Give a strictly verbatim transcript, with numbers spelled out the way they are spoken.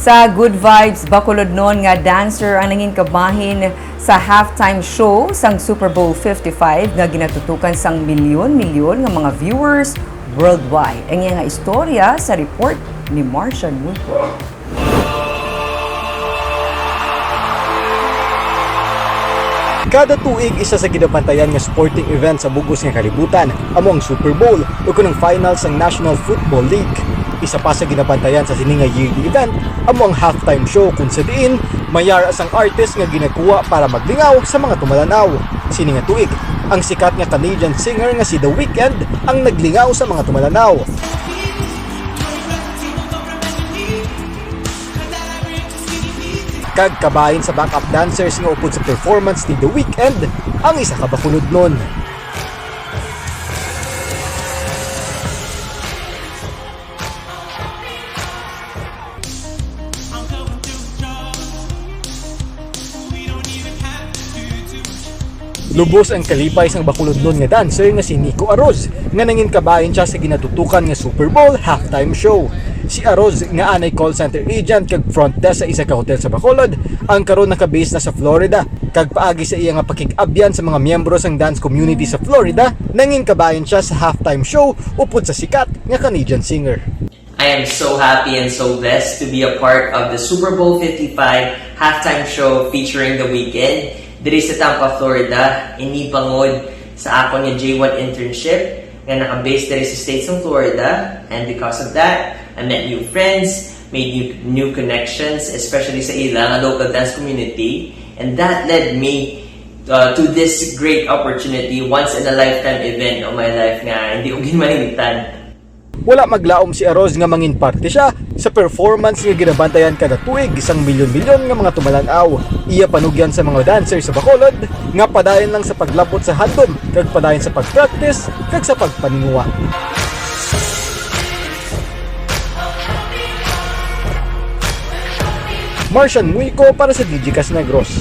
Sa Good Vibes Bacolodnon nga dancer ang nangin kabahin sa halftime show sang Super Bowl fifty-five nga ginatutukan sang milyon-milyon nga mga viewers worldwide. Ang iya nga istorya sa report ni Marcian Mulco. Kada tuig, isa sa ginabantayan nga sporting event sa bug-os nga kalibutan amo ang Super Bowl, o kun ang final sang National Football League. Isa pa sa ginabantayan sa sini nga yearly event amo ang halftime show, kun sa diin may ara sang artist nga ginakuha para maglingaw sa mga tumalan-aw. Sini nga tuig, ang sikat nga Canadian singer nga si The Weeknd ang naglingaw sa mga tumalan-aw. Kag kabahin sa backup dancers nga upod sa performance ni The Weeknd ang isa ka Bacolodnon. Lubos ang kalipay sang Bacolodnon nga dancer nga si Nico Aroz, nga nangin kabahin siya sa ginatutukan nga Super Bowl halftime show. Si Aroz, nga anay call center agent kag front desk sa isa ka hotel sa Bacolod, ang karon naka-base na sa Florida, kag paagi sa iya nga pakig-abyan sa mga miyembro sang dance community sa Florida, nangin kabahin siya sa halftime show upod sa sikat nga Canadian singer. I am so happy and so blessed to be a part of the Super Bowl fifty-five halftime show featuring The Weeknd diri sa Tampa, Florida, ini bangod sa akon nga J one internship nga naka-base diri sa state sang Florida, and because of that, I met new friends, made new, new connections, especially sa ila nga local dance community, and that led me uh, to this great opportunity, once in a lifetime event of my life nga hindi ko ginmalimtan. Wala maglaom si Aroz nga mangin parte siya sa performance nga ginabantayan kada tuig sang milyon-milyon nga mga tumalan-aw. Iya panugyan sa mga dancer sa Bacolod nga padayon lang sa paglabot sa handom kag padayon sa pag-practice kag sa pagpaninguha. Marcian Muico para sa Digicast Negros.